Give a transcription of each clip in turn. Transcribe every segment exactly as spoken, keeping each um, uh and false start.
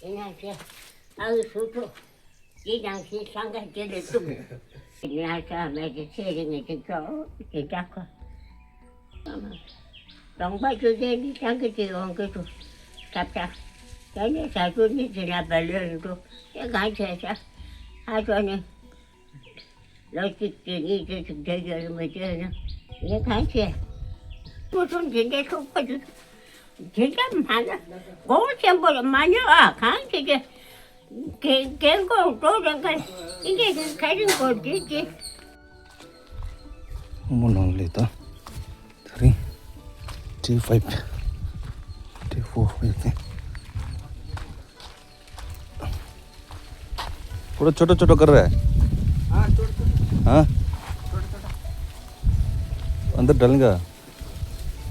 ཡིན་ན་ཆེ། ཨ་ཡི་སུ་ཐུ། ཡིན་ནང་ཞིག་སང་ག་དེ་ལས་བཏུམ། ཡིན་ན་ས་མེད་དེ་ཚེ་རིང་ངེ་དེ་ཚོ་དེ་འདྲ་ཁོ། གྲོང་པ་ཆུ་ཚན་ནི་སང་གི་དེ་འོང་གི་འདུག་ཐབ་ཐབ། དེ་ནས་ཟ་ཆུ་ནི་དེ་ན་བ་ལོས་འདུག་དེ་གང་བྱས་ས། ཧ་ཚོ་ནི། ལོ་གཅིག་བྱས་གཉིས་བྱས་ཅིག་བསྡད་ཡོད་རེད་མི་བྱས་ན་ངས་གང་བྱས། སྐུ་གསུམ་དེ་འདྲའི་ཚོགས་པ་ཅིག་དེ་འདྲ་མ་ན་མགོ་བོ་ཆེན་པོ་ལ་མ་ཉོ་ཨ། གང་བྱས་ཀྱི་རྒན་རྒན་གོག་འགྲོ་རང་ག་ཨིན་སྐད་ཀྱི་ཁ་རིང་གོ་དེ་དེ། ཧོ་མོ་ནང་ལས་ད་ད་རིང་ཌེ་ཕའིབ་ཌེ་ཕོར་ཡོད་ཀྱི། पूरा छोटा छोटा कर रहा है। हाँ, छोटा छोटा। हाँ। छोटा छोटा। अंदर डालेगा।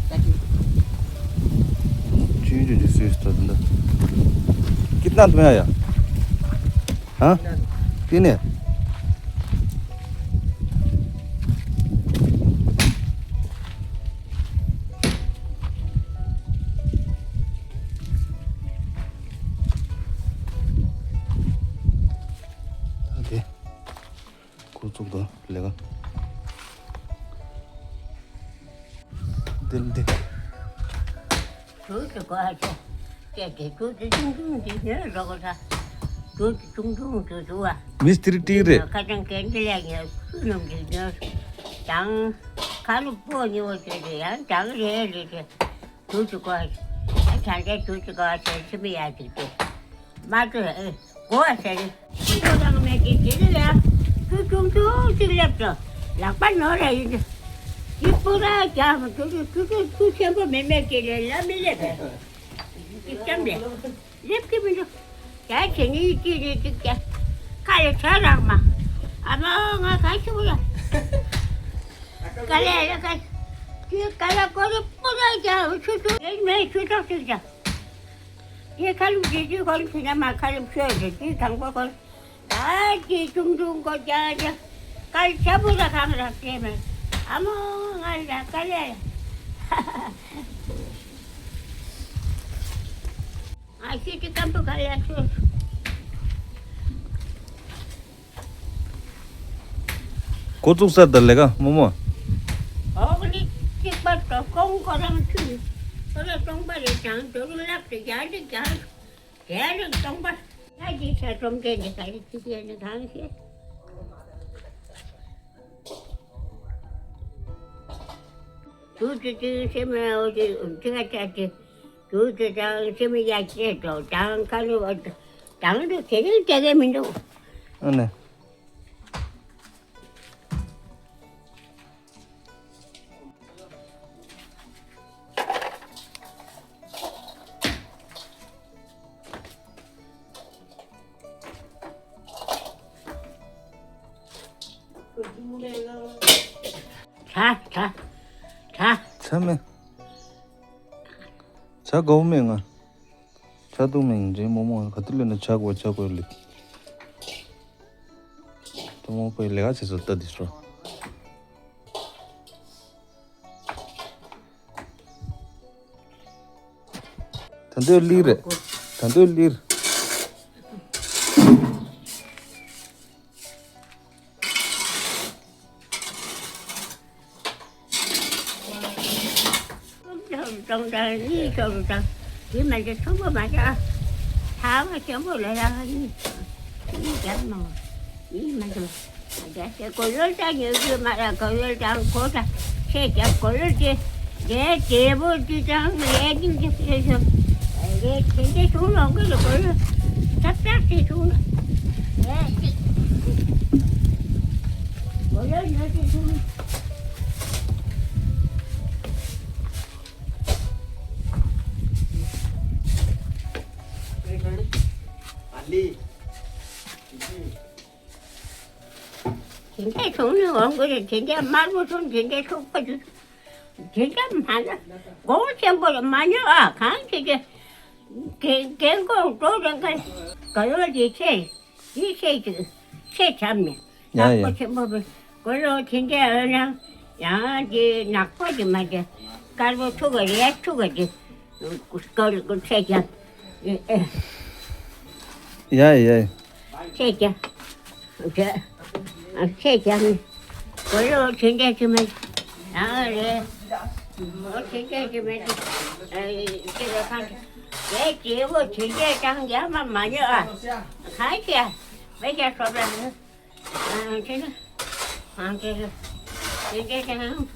पैकिंग। जी, जी, जी, जी, जी, अंदर। कितना तुम्हें आया? हाँ? तीन है। ओके। འགོ་བཙུགས་དང་ལས་ཀ། འདི་འདི། དུག་ཅིག་གོ་ཨ་ཆེ། ཀྱེ་ཀྱེ་དུག་ཅིག་ཆུང་ཆུང་ཅིག་ཉོས་འགྲོ་གོ་ས། དུག་ཅིག་ཆུང་ཆུང་དུ་བཟོ་བ། མིས་ཏི་རི་ཏི་རེད། ཁ་ཅང་གན་འདི་ལས་ཉོས་སུ་ནམ་ཅིག་ཉོས། དང་། ཁ་ལུ་པོ་ཉི་འོ་ཆེ་ཆེ་ཡང་དང་རེ་རེ་ཆེ། དུག་ཅིག་གོ་ཨ། ཨ་ཆང་དེ་དུག་ཅིག་གོ་ཨ་ཆེ་ཕྱི་མི་ཡ་ཅིག་ཏུ། མ་ཏུ་ཨེ། གོ་བ་ཟེར། ཁོ་རང་མེད་ཀྱི་དེ་ལ་ཡ། ཆུ་ཆུང་ཆུང་ཅིག་སླེབས་སོ། ལག་པ་ནོར་ར་ཡིན། དེ་སྤུ་ར་རྒྱག་མ་ཐུབ་ཆུ་ཆུ་ཆུ་ཆེན་པོ་མེད་མེད་ཀྱི་ལས་ལ་མི་སླེབས་པས། ཅིག་ཙམ་ལས། སླེབས་ཀྱི་མི་འདུག་ཡ་ཁྱེད་གཉིས་ཀྱིས་རེད་ཅིག་ཀྱ། ཁ་ལས་ཁྲ་རག་མ། ཨ་མ་ང་ག་ཆུ་བུ་ལ། ག་ལས་ལ་ག། དེ་ག་ལ་ཀོ་རི་སྤུ་ར་རྒྱག་ཆུ་ཆུ་ཡིན་མེད་ཆུ་ཐོག་ཅིག་ཀྱ། དེ་ཁ་ལུ་དེ་དུས་ཁོ་ཚོ་ན་མ་ཁ་ལུ་ཤོད་དེ་དུས་དང་པོ་ཁོ། ད་དེ་ཆུང་ཆུང་ཀོ་ཅག་ཅག་ཀལ་ཆ་བུ་ལ་གང་རག་དེ་མེད། ཨ་མོ་ང་ལ་ཀ་ལེ། ཨ་ཤི་ཅི་ཀམ་པུ་ཀ་ལེ་ཤོད། འགོ་བཙུགས་ས་དང་ལས་ཀ་རྨོ་མོ། འོག་ནི་གཅིག་པ་དོ་ཀོང་ཁོ་རང་ཚུད། ཁོ་ར་སྟོང་པ་རེ་བྱང་དོ་རུ་ལག་ཏུ་རྒྱག་ཅིག་རྒྱག་དེ་རིང་སྟོང་པ། ད་འདི་ཚ་ཀྲོང་ཀེ་འདི་ག་རེ་ཅི་ཡོད་ནི་གང་ཤེས། དུ་ཙི་ཙི་སེ་མ་འོ་ཙི་ཙི་ག་ཅག་ཙི། དུ་ཙི་ཙང་སེ་མ་ཡ་ཅེ་ཏོ་ཙང་ཁ་ལུ་འོ་ཙང་དུ་དེ་རིང་དེ་གས་མི་འདུག་ཨ་ནི། ཆ་ཆ་ཆ། ཆ་མེད། ཆ་དགོས་མེད་ང་། ཆ་འདུག་མིན་འདྲེ་རྨོ་མོ་ག་དུས་ལས་ན་ཆ་དགོས་ཆ་དགོས་ལེ། ཏུ་མོ་པའི་ལས་ཀ་བྱེད་ཚོ་ལྟ་དེ་སོ། ད་འདོད་ལིར་རེད། ད་འདོད་ལིར། སྟོང་དང་གཉིས་སྟོང་དང་། དེ་མ་འདྲ་ཚོང་པ་མ་འདྲ། ཐ་མ་ཆེན་པོ་ལ་ཡང་གཉིས། གཉིས་རྒྱབ་མ། གཉིས་མ་འདྲ། མ་འདྲ་དེ་གོ་ལོལ་དང་ཉོ་རྒྱུ་མ་ར་གོ་ལོལ་དང་གོ་དང་ཆེ་རྒྱབ་གོ་ལོལ་དེ། དེ་དེ་བོ་དེ་དང་ལས་ཀྱི་དེ་ཕེ་ཤོ། རེད་དེ་འདྲ་བྱུང་ལོང་གི་ལ་གོ་ལོལ་ཐབ་ཐབ་དེ་བྱུང་ལ། རེད་དེ་གོ་ལོལ་ཉོ་དེ་བྱུང་། དེ་འདྲ་བྱུང་ནས་འོང་གི་རེད། དེ་འདྲ་དམར་པོ་སོང་དེ་འདྲ་ཚུགས་པ་དེ་འདྲ་མ་ན་མགོ་བོ་ཆེན་པོ་ལ་མ་ཉོ་ཨ། གང་བྱེད་ཀྱི་རྒན་རྒན་གོག་འགྲོ་རང་ག་ག་ཡོད་དེ་ཆེ་དེ་ཆེ་ཅིག་ཆེ་ཆབ་ནས་ཡ་ཡ་ནག་པོ་ཆེན་པོ་བས་མགོ་ལོག་དེ་འདྲ་འོས་ན་ཡང་དེ་ནག་པོ་དེ་མ་དེ་དཀར་པོ་ཚུགས་ཀ་རེད་ཚུགས་ཀ་དེ། སྐོར་སྐོར་ཆེ་ཀྱང་། ཨེ་ཨེ། ཡ་ཡ། ཁྱེད་ཀྱང་། ཁྱེད་ཀྱང་། གོ་ལོ་ཁྱེད་འདྲ་ཅི་མེད། ཨ་རེད། ཨོ་ཁྱེད་འདྲ་ཅི་མེད། ཁྱེད་ལ་ཁང་། ཡ་སྐྱེ་བོ་ཁྱེད་འདྲ་ཅང་ཡ་མ་མ་ཉོ་ཨ། ཁ་ཤས་མེད་ཀྱང་ཁྲོ་བ་ནི། ཨ་ཁྱེད་ན། ཨང་ཁྱེད་ན། ཁྱེད་འདྲ་ཅང་།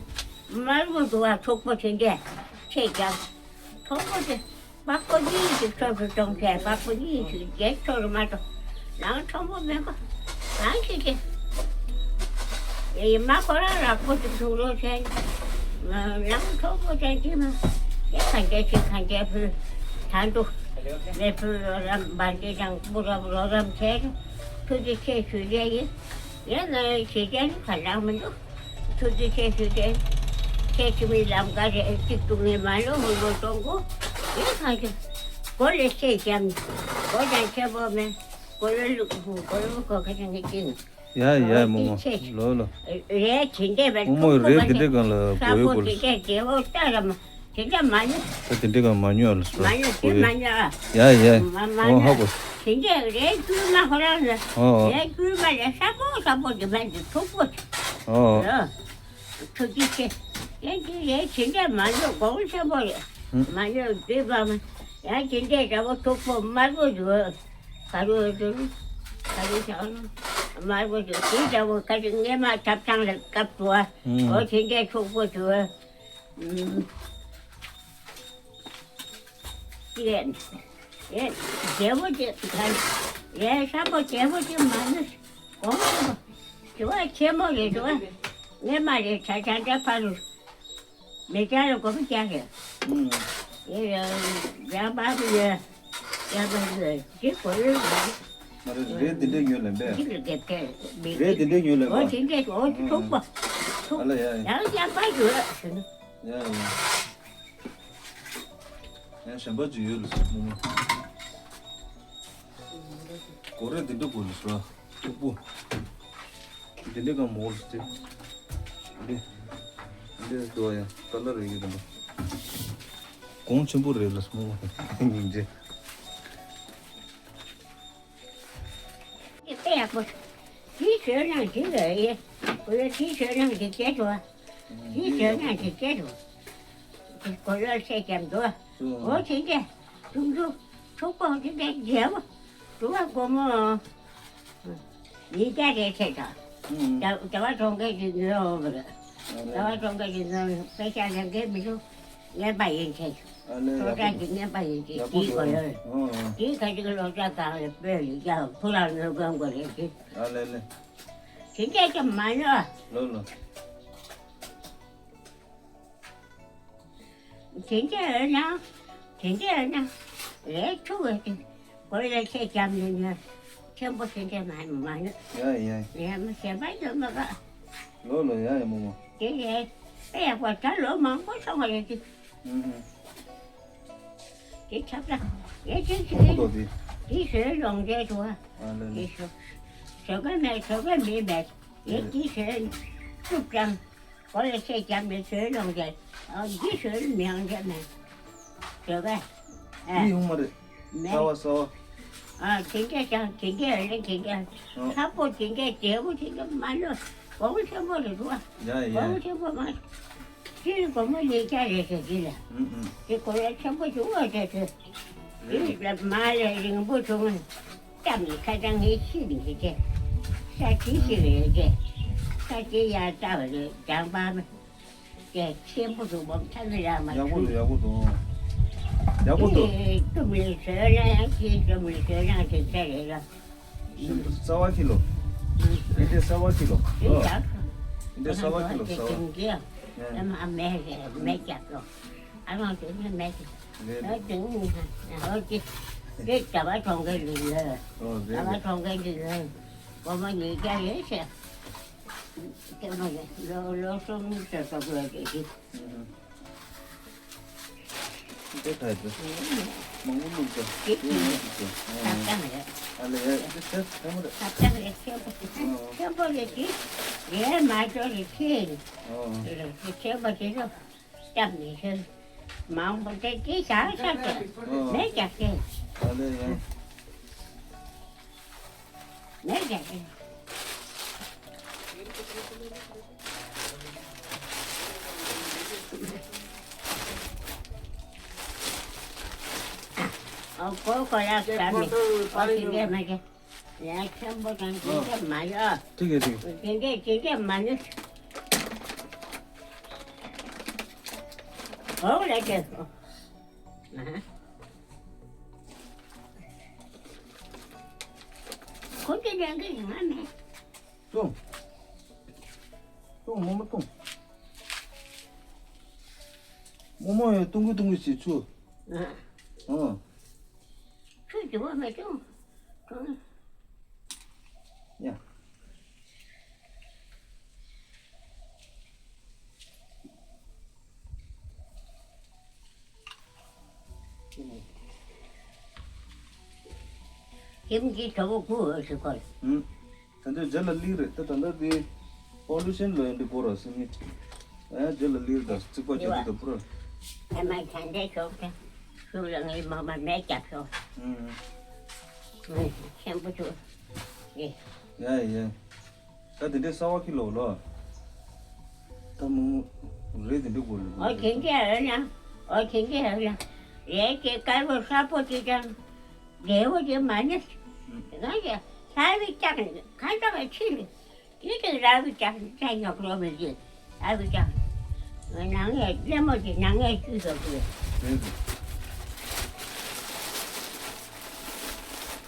མར་མོ་འདུག་ཨ་ཚོགས་པོ་ཁྱེད་འདྲ། ཁྱེད་ཀྱང་། ཚོགས་པོ་དེ། པགས་པ་གཉིས་ཤིག་ཚོགས་སུ་གཏོང་བྱས་པགས་པ་གཉིས་ཤིག་རྒྱལ་ཚོགས་སུ་མ་གཏོགས། ནང་ཚོང་པོ་མེད་པ། ནང་ཞིག་གི། ཡི་མ་ཁོ་རང་རག་པོ་ཅིག་འདུག་རོགས་བྱས། ནང་ཚོང་པོ་ཅན་ཅིག་མ། ཡ་གང་བྱས་ཅིག་གང་བྱས་ཕུལ། ད་འདུག་ལས་ཕུལ་རོགས་རམ་འབར་འདི་དང་སྤུ་རབ་རོགས་རམ་བྱས། ཐུགས་རྗེ་ཆེ་ཞུ་བྱས་ཡིན། ཡ་ན་ཞེ་ཅན་ག་ལང་མི་འདུག་ཐུགས་རྗེ་ཆེ་ཞུ་དེ། ཁྱེད་ཆུ་མི་ལམ་ཀ་རེ་གཅིག་ཏུ་ངས་མ་ལོ་ཧུར་པོ་གཏོང་གོ། ཡིན་གང་ཆུ། གོ་ལེ་ཆེ་ཞམ། གོ་ཅང་ཆེ་བོ་མེད། གོ་ལེ་ལུག་གོ་ལེ་གོ་ཁ་ཆང་གི་ཅིང་། ཡ་ཡ་མོ་མོ་ལོ་ལོ། རེ་ཆེ་འདྲེ་བའི་མོ་མོ་ཐུག་རེ་གོ་དེ་འདྲེ་གང་ལ་ས་གོ་གོ་དེ་ལ་འདྲེ་དེ་བོ་ལྟ་ར་མ། དེ་འདྲ་མ་ཉོ། ད་དེ་འདྲེ་གང་མ་ཉོ་ལ་སོ། མ་ཉོ་དེ་མ་ཉོ། ཡ་ཡ། མ་མ་ཨོ་ཉོ། ཧ་གོ། དེ་འདྲེ་རེ་བསྐུལ་མ་ཁོ་རང་ལ། ཨོ་ཨོ། རེ་བསྐུལ་མ་ལ་ས་གོ་ས་གོ་དེ་མ་དེ་ཐུག་པོ། ཨོ་ཨོ། ཨོ། ཐུགས་རྗེ་ཆེ། ཡང་དེ་རེ་དེ་འདྲ་མ་ཉོ་གོང་ས་པོ་རེ། ཨུ། མ་ཉོ་དེ་བ་མ། ཡང་དེ་འདྲ་འདྲ་བོ་ཐུག་པོ་དམར་པོ་ཡོད། ག་རུ་འོས་འདུག་ག་རུ་ཆགས་ན། དམར་པོ་ཡོད་དེ་འདྲ་བོ་ཁ་ཅིག་སྔས་མ་ཐབ་ཚང་ལ་བཀབ་འདུག་ཨ། ཨུ། ཨོ་དེ་འདྲ་ཐུག་པོ་ཡོད། ཅེས། ཨེ། རྒྱལ་པོ་ཅེས་ག་ཨེ་ཤ་པོ་རྒྱལ་པོ་ཅེས་མ་ནུས། གོང་ཆེན་པོ། དྲི་བ་ཆེན་མོ་རེད་འདུག་ཨ། ངས་མ་རེད་ད་ད་ད་ཕ་རུ། མེ་ཅང་ལ་གོམ་རྒྱག་རེད། ཨེ་ཡ་ཡང་པ་རུ་ཡ། ཡང་པ་རུ་ཡ་ཅེས་གོ་ཡོད་མ་རེད། མ་རེད་རེད་འདི་འདྲས་ཉོས་ལེན་པས། འདི་ལ་རྒྱབ་ཐལ་མེད། རེད་འདི་འདྲས་ཉོས་ལེན་པ། འོ་དེ་འདྲས་འོ་དེ་ཐུག་པ། ཐུག་ཨ་ལ་ཡ་ཡ། ཡང་ཡང་པ་རུ་ཡ། ཡ་ཡ། ཡང་གཞན་པ་ཅིག་ཡོད་ལ་སོགས་མོ་མོ། གོ་རེ་འདི་འདྲ་དགོས་ལ་སོགས་སྟུག་པོ། འདི་འདྲ་གང་མོ་ལ་སྟེ། འདི། འདི་དོ་ཡང་ཏ་ལ་རེ་ཡོད་དམ། གོང་ཆེན་པོ་རེད་ལ་སོགས་མོ་མོ། སྙིང་རྗེ། དེ་ཡག་པོ། དེའི་ཞོལ་ནང་དེ་ལ་ཡེ། གོ་ལ་དེའི་ཞོལ་ནང་དེ་སྐྱེལ་འགྲོ། དེའི་ཞོལ་ནང་དེ་སྐྱེལ་འགྲོ། དེ་གོ་ལ་སེ་རྒྱབ་འགྲོ། འོ་དེ་འདྲ། ཆུང་ཆུང་། ཆུང་པོ་དེ་འདྲ་རྒྱལ་པོ། འགྲོ་བ་སྒོར་མོ། ཉིས་བརྒྱ་རེ་ཆེ་ད། ཨུམ། ད་ད་བ་གྲོང་ཁྱེར་གྱི་ཉོས་འོང་བ་རེད། ཨ་ལེ། ད་བ་གྲོང་ཁྱེར་གྱི་ཉོས་པེ་ཤ་ལེན་མཁན་མི་འདུག་རྔན་པ་ཡིན་ཆེ། ཨ་ལེ། སློབ་གྲྭ་གི་རྔན་པ་ཡིན་ཆེ། ཡག་པོ་དེའི་གོ་ལོ། ཨོ་ཨོ། དེའི་ཁ་ཅིག་སློབ་གྲྭ་སྒང་ལ་སྤོས་ལ་རྒྱག་ཕུ་ར་ནོར་གོན་དགོས་རེད་དེ། ཨ་ལེ་ལེ། དེ་འདྲ་ཅིག་མ་ཉོ། ལོ་ལོ། དེ་འདྲ་ཡོད་ན། དེ་འདྲ་ཡོད་ན། ལས་ཐུབ་པ་དེ། གོ་ལ་ཆེ་རྒྱབ་ནས་ཉོས། ཆེན་པོ་དེ་འདྲ་མ་མ་ཉོས། ཡ་ཡ། ཡ་མ་གཞན་པ་ཉོ་མ་དགའ། ལོ་ལོ་ཡ་ཡ་མོ་མོ། དེ་རེད། དཔེ་ཡག་པོ་ད་ལོ་མང་པོ་སོང་བ་རེད་དེ། ཨུ་ཧུ། དེ་ཁྱབ་ད། ཡ་ཅིག་ཅིག་ཁོ་ཁོ་ཏོ་དེ། དེ་བཟོས་ལོང་རྒྱས་འགྲོ་བ། ཨ་ལེ་ལེ། དེ་བཟོ། བཟོ་ག་མེད་བཟོ་ག་མེད་མེད། ཡ་དེ་བཟོས། བཙུགས་ཀྱང་། གོ་ལ་ཆེ་རྒྱབ་ནས་བཟོས་ལོང་རྒྱས། ཨ་འདི་བཟོས་མི་ཡང་རྒྱབ་མེད། བཟོ་ག་ཨ། འདི་ཡོང་མ་རེད། མེད། གསར་བ་གསར་བ། ཨ་དེ་འདྲ་ཀྱང་དེ་འདྲ་ལས་དེ་འདྲ། ཨ། ཁྲ་པོ་དེ་འདྲ་བདེ་པོ་དེ་འདྲ་མ་ལོ། གོང་ཆེན་པོ་རེད་འདུག་ཨ། ཡ་ཡ། གོང་ཆེན་པོ་མ། དེ་ནི་སྒོར་མོ་ཉིས་བརྒྱ་རེད་ཟེར་གྱི་ལ། ཨུ་ཨུ། དེ་གོ་ལ་ཆེན་པོ་བྱུང་བ་དེ་ཚོ། དེ་ལ་མ་ལས་རིང་པོ་བྱུང་ན། སྟབས་ནི་ཁ་སང་ངས་ཤི་ནི་ཟེར་ཏེ། ས་དེ་ཤི་རེད་ཟེར། ས་དེ་ཡར་ལྟ་བ་རེད་ལྗང་པ་མ། དེ་ཆེན་པོ་འདུག་བོམ་ཐ་ལི་ར་མ་ཡག་པོ་འདུག་ཆུ། ཡག་པོ་འདུག་ཡག་པོ་འདུག་དེ་ཏུམ་ལི་བཟོས་ན་ཡང་དེ་ཏུམ་ལི་བཟོས་ན་དེ་ཚ་རེད་ལ། ཤིན་ཏུ་གསར་བ་ཁྱི་ལོ། འདི་འདྲའི་གསར་བ་ཁྱི་ལོ། དེ་ཡག་འདི་འདྲའི་གསར་བ་ཁྱི་ལོ་གསར་བ། ཨ་མ་མེ་རེད་མེ་རྒྱབ་ལོ། ཨ་རང་དེ་ནི་མེ་དེ། རེད། ཨ་དེ་ནི་ཧ་ཨ་དེ། དེ་གྲྭ་པ་གྲོང་ཁྱེར་ལ་ཡོད། ཨོ་རེད་གྲྭ་པ་རེད། གྲོང་ཁྱེར་ལ་ཡོད། སྒོར་མོ་ཉིས་བརྒྱ་རེད་ཟེར། དེ་མ་རེད་ལོ་ལོ་གསུམ་ཙམ་ཙམ་དགོས་རེད་དེ། ཨུ་ཧུ། འདི་ཐ་ཡི་མང་པོ་བླུགས་ཏེ། འདི་ཡོད་མ་ཐུབ་ཏེ། ཐབ་ཚང་རེད། ཨ་ལེ་ཡ་འདི་ཆེ་ཆེན་པོ་རེད། ཐབ་ཚང་རེད་ཆེན་པོ། ཨོ། ཆེན་པོ་རེད་དེ། ཡས་མ་འཇོག་རེད་ཆེ། ཨོ། དེ་རེད་དེ་ཆེན་པོ་དེ་ཚོ་སྐྱབས་མི་ཤེས། མང་པོ་དེ་དེ་བཞག་ས་དེ། ཨོ། མེད་ཀྱང་ཆེ། ཨ་ལེ་ཡ། མེད་ཀྱང་། ཨོ་ཀོ་ཀོ་ཡ་ཀ་མི། ཨོ་དེ་འདྲས་མ་རེད། ཡ་ཆེན་པོ་དང་དེ་འདྲས་མ་ཡོད། ཐིག་གེ་ཐིག་དེ་འདྲས་དེ་འདྲས་མ་ནི། ཨོ་ལ་ཅེ། ཁོ་དེ་འདྲས་གི་ཡིན་ང་མེད། བཏུང་། བཏུང་། རྨོ་མོ་བཏུང་། རྨོ་མོ་ཡང་བཏུང་གི་བཏུང་གི་བྱེད་ཆུ། ཨ། ཨ། ཆུ་རྒྱུ་བ་མེད་བཏུང་། བཏུང་། ཡ། ཁྱིམ་གྱི་གྲོགས་པོ་ཀུ་ཞིག་གོ། ཨུམ། ད་ལྟ་རྗེས་ལ་ལིག་རེད། ད་ད་ལྟ་དེ་པོ་ལུ་ཤན་ལ་ཡོད་འདི་པོ་ར་སི་ནི། ཨ་ཡ་རྗེས་ལ་ལིག་རེད། ད་རྩིག་པ་ཆེ་དུ་ད་པོ་ར། ཨ་མ་ཆ་འདྲ་ཤོག་ད། ཤུགས་ལ་ངའི་མ་མ་མེ་རྒྱབ་ཤོག་ཨུམ། ཨུམ། ཆེན་པོ་ཆུ། ཨེ། ཡ་ཡ། ད་དེ་འདྲའི་གསར་བ་ཁྱི་ལོ་ལོ། ད་མོ་རེད་དེ་འདྲ་དགོས་རེད། ཨོ་དེ་འདྲ་ཡོད་ན། ཨོ་དེ་འདྲ་ཡོད་ན། རེད་དེ་དཀར་པོ་སྲབ་པོ་དེ་དང་། འབྲས་བུ་དེ་མ་ནི། ང་ཡ་ལྷ་བི་ལྕགས་ནི་ཁ་ལྟ་བ་ཆི་ལི། དེ་དེ་ལྷ་བི་ལྕགས་ནི་ལྕགས་ཉོག་རོ་མི་དེ་ལྷ་བི་ལྕགས། ང་ནང་ངས་ལེ་མོ་དེ་ནང་ངས་བཅུས་སོ་དེ། རེད་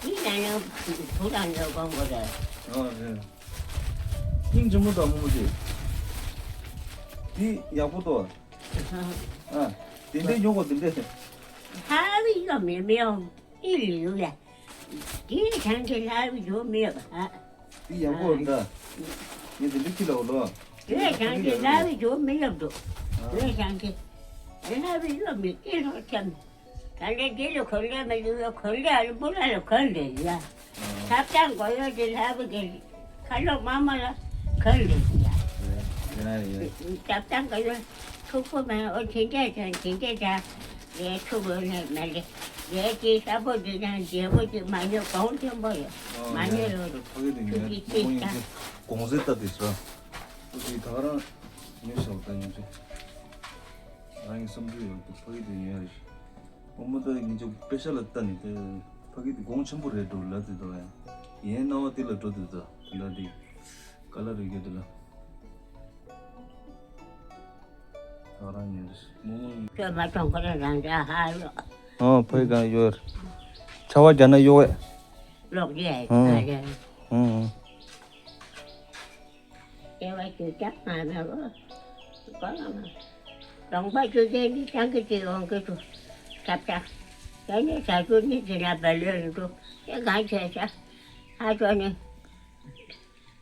དེ། དེ་ན་ནི་བུ་དང་ནི་དགོངས་དགོས་རེད། ཨ་རེད། སྙིང་རྗེ་མོ་དང་མོ་མོ་དེ། དེ་ཡག་པོ་ཏོ། ཨ། དེ་འདྲས་ཡོང་གོ་དེ་འདྲས། ལྷ་བི་ཡོད་མེད་མེད་ཡོང་ཨི་ལི་ཡོད་ལ། དེ་བྱང་གི་ལྷ་བི་ཡོད་མེད་ཡོད་ཨ། དེ་ཡག་པོ་འདྲ། ངས་དེ་འདྲས་ཁྱི་ལ་འོ་ལོ། དེ་བྱང་གི་ལྷ་བི་ཡོད་མེད་ཡོད་འདུག་དེ་བྱང་གི་ལྷ་བི་ཡོད་མེད་ཨི་ལོ་ཁྱམ། ད་ལྟ་དེ་ལ་འཁོན་ལས་མི་འདུག་ཡ། འཁོན་ལས་ཨ་ལ་སྤུ་ལ་ལ་འཁོན་ལས་ཡ། ཐབ་ཚང་གོ་ཡོད་དེ་ལྷ་བུ་གི་ཁ་ལོ་མ་མ་ལ་འཁོན་ལས་ཡ། ཡ་ཡ། ཐབ་ཚང་གོ་ཡོད་ཐུག་པོ་མ་ཨོ་དེ་འདྲས་ཀྱང་དེ་འདྲས་ཀྱང་ལས་ཐུག་ཡོད་ནས་མ་ལས་ལས་དེ་ས་པོ་དེ་དང་རྒྱལ་པོ་དེ་མ་ཉོ་གོང་ཆེན་པོ་ཡོད་མ་ཉོ་ལོ་ཐུག་གི་ཅིག་ད། གོང་ཟེར་ལྟ་དེ་ས་ཨོ་དེ་ད་རང་ཉོ་ཤོག་ད་ཉོ་ཆེ། རང་གི་བསམ་ཚུལ་ཡོད་དེ་ཕ་གི་དེ་ཉོ་ཡ་རེད། ཨོ་མོ་ད་ངེད་ཚོ་པེ་ཤ་ལ་ལྟ་ནི་དེ་ཕ་གི་དེ་གོང་ཆེན་པོ་རེད་འགྲོ་ལ་དེ་དོ་ཡ། ཡན་སྣང་བ་དེ་ལ་འགྲོ་དུས་ད་དེ་ལ་དེ་ཀ་ལ་རེ་གེ་དེ་ལ་ད་རང་ཉན་རེད་མོ་མོ། ཁྱོད་མ་གཏོང་ཁོ་རང་རང་འདྲ་ཧ་ལོ། ཨོ་ཕ་གི་གང་ཡོད། ཆ་བ་རྒྱ་ན་ཡོད་བས། ལོག་རྒྱ་ཨང་ཨང་། ལྟེ་བ་ཅུ་རྐྱང་མ་མེད་གོ། གོ་ལ་མ། ལོང་པ་ཅུ་ཅན་འདི་ཅང་གི་ཅི་ཡོང་གི་ཚུ། ཁྱབ་ཆ། ཅན་ནི་ཟ་ཅུ་ནི་ཅི་ན་བ་ལོས་རུ། དེ་གང་བྱས་ཤ། ཧ་ཅོ་ནི།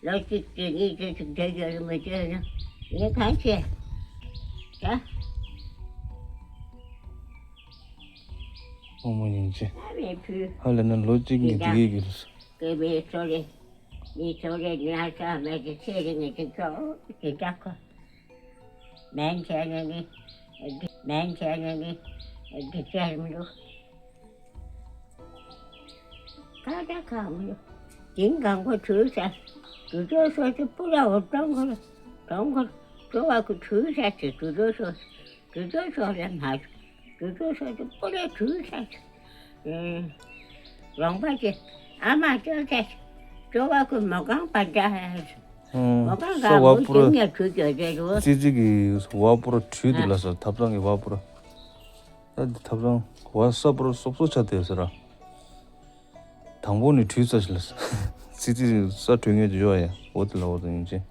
ལོ་གཅིག་ཅི་གཉིས་ཅི་ཅིག་བསྡད་རྒྱུ་རུ་མི་བྱས་ན། ངས་གང་བྱས། ད། ཨོ་མོ་ཡིན་ཅི། ཨ་མའི་བུ། ཧ་ལས་ན་ལོ་གཅིག་གཉིས་འདི་གས་གི་རུ། སྐྱེ་བའི་བཟོ་རེད། མི་ཚོ་རེ་ཉག་ཚ་མེད་ཀྱི་ཚེ་རིང་ངེ་ཅིག་ཚོ་ཅི་འདྲ་ཁོ། མན་ཆ་ནི་ནི། མན་ཆ་ནི་ནི། འདི་ཚེ་མི་འདུག་ཁ་ད་ཁ་མི་འདུག་དིང་གང་པོ་དུས་ས། དུ་ཚོ་སོ་ཅི་པུ་ར་འོ་གྲོང་ཁོ་ལ། གྲོང་ཁོ་ལ། ཚོ་བ་ཁུ་དུས་ས་ཅི་དུ་ཚོ་སོ། དུ་ཚོ་སོ་ལ་མ། དུ་ཚོ་སོ་ཅི་པུ་ར་དུས་ས་ཅི། ལོང་པ་ཅི། ཨ་མ་ཅོ་ཅ། ཅོ་བ་ཁུ་མོ་གང་པ་ཅ། མོ་གང་ག་མོ་ཅི་ཉ་ཁུ་ཅོ་ཅ་རུ། ཙི་ཙི་གི་བ་པུ་ར་བྲུས་འདུག་ལ་སོ་ཐབ་ཚང་གི་བ་པུ་ར། ད་འདི་ཐབ་ཚང་བ་ས་པུ་ར་སོབ་སོ་ཆ་དེ་ཟེར་ར། དང་པོ་ནི་བྲུས་ས་ཞིག་ལ་སོ། ཙི་ཙི་ས་བྲུས་ངེས་དུ་ཡོ་ཡ་འོ་དེ་ལ་འོ་དེ་ཡིན་ཅི།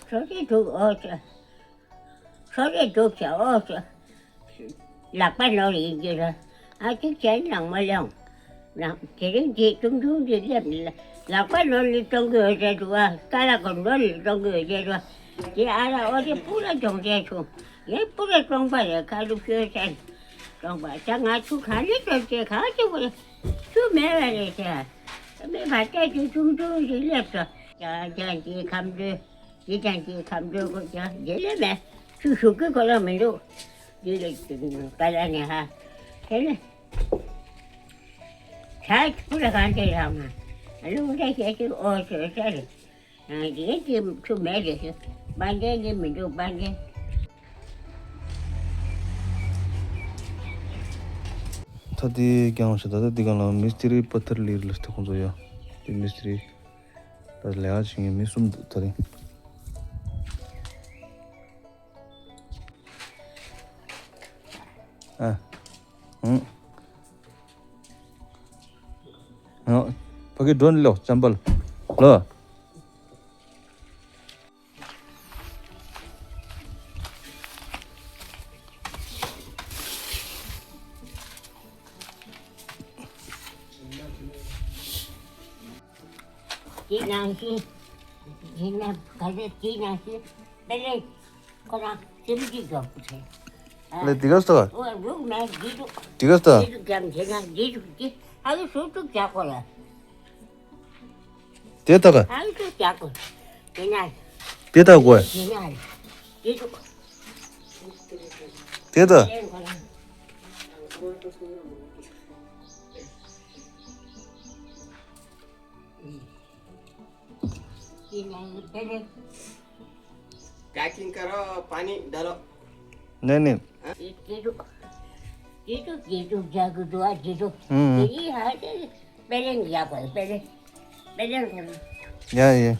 ཁྱོད་ཀྱིས་འདུག་ཨོ་ཅེ། ཁྱོད་ཀྱིས་འདུག་ཅེ་ཨོ་ཅེ། ལག་པ་ནོར་ཡིན་གྱི་ར། ཨ་ཅིག་བྱས་ནང་མ་ལོང་། ནང་དེ་རིང་འདི་ཏུང་ཏུང་འདི་སླེབས་ལ། ལག་པ་ནོར་ལི་གཏོང་གི་ཡོད་ཅེ་འདུག་ཨ། ཀ་ལ་གོ་ནོར་ལི་གཏོང་གི་ཡོད་ཅེ་འདུག་ཨ། དེ་ཨ་ར་ཨོ་དེ་སྤུ་ར་གྱོང་ཅེ་བྱུང་། ངས་སྤུ་ར་གཏོང་པ་རེད་ཁ་ལུ་ཤོད་ཅེ། གཏོང་པ་ད་ང་ཆུ་གང་ལི་གཏོང་ཅེ་གང་ཅེ་བོ་རེད། ཆུ་མེད་པ་རེད་ཅེ། མེད་པ་ལྟ་ཅི་ཏུང་ཏུང་འདི་སླེབས་སོ། ཅང་ཅང་ཅི་ཁམ་འདྲུ། ཅི་ཅང་ཅི་ཁམ་འདྲུ་གོ་ཅང་དེ་ལས་མེད། ཆུ་ཞུགས་ཀྱི་གོ་ལ་མི་འདུག་འདི་ལ་ཀ་ལ་ནི་ཧ། དེ་ནི་ཆ་ཕུ་ལ་གང་དེ་ལ་མ། ལུང་དེ་ཤེས་ཀྱི་ཨོ་ཤོ་ཤ་རེད། ཨ་དེ་དེ་ཆུ་མེད་རེད་ཤི། པན་ཅན་དེ་མི་འདུག་པན་ཅན། ད་དེ་རྐྱང་ཞིག་ད་ལྟ་འདི་གང་ལ་མི་སྟི་རི་པ་ཐར་ལི་རི་ལ་སྟེ་ཁོང་ཚོ་ཡོད། དེ་མི་སྟི་རི་ད་ལས་ཀ་བྱེད་མཁན་མི་གསུམ་འདུག་ད་རིང་། ཨ། ཨང་། ཨ། ཕ་གི་ཌོན་ལོ་ཅམ་པལ། ལོ། དེ་ནང་བཞིན། ཡིན་ན་ག་ཚོད་དེ་ནང་བཞིན་དཔེ་ལེན། ཁོ་རང་སེམས་ཀྱི་འཇོག་པོ་བྱས། ལེ་དེ་ག་སྟ། ཨོ་རུག་མེད་འདི་རུག་དེ་ག་སྟ། འདི་རུག་ཀྱང་དེ་ན་འདི་རུག་དེ་ཧ་གི་སུ་ཏུ་རྒྱག་གོ་ལ། དེ་ལྟ་ག་ཧ་གི་སུ་རྒྱག་གོ། དེ་ན་དེ་ལྟ་གོ། དེ་ན་འདི་རུག་དེ་ལྟ། ལེན་ཁོ་རང་དེ་ན་དེ་ནས། पैकिंग करो, पानी डालो। नहीं नहीं। हाँ? ये, ये तो, ये तो, ये तो जादू दुआ, ये तो, हम्म। ये हाथ है, पहले नहीं जा पाए, पहले, पहले नहीं। या ये।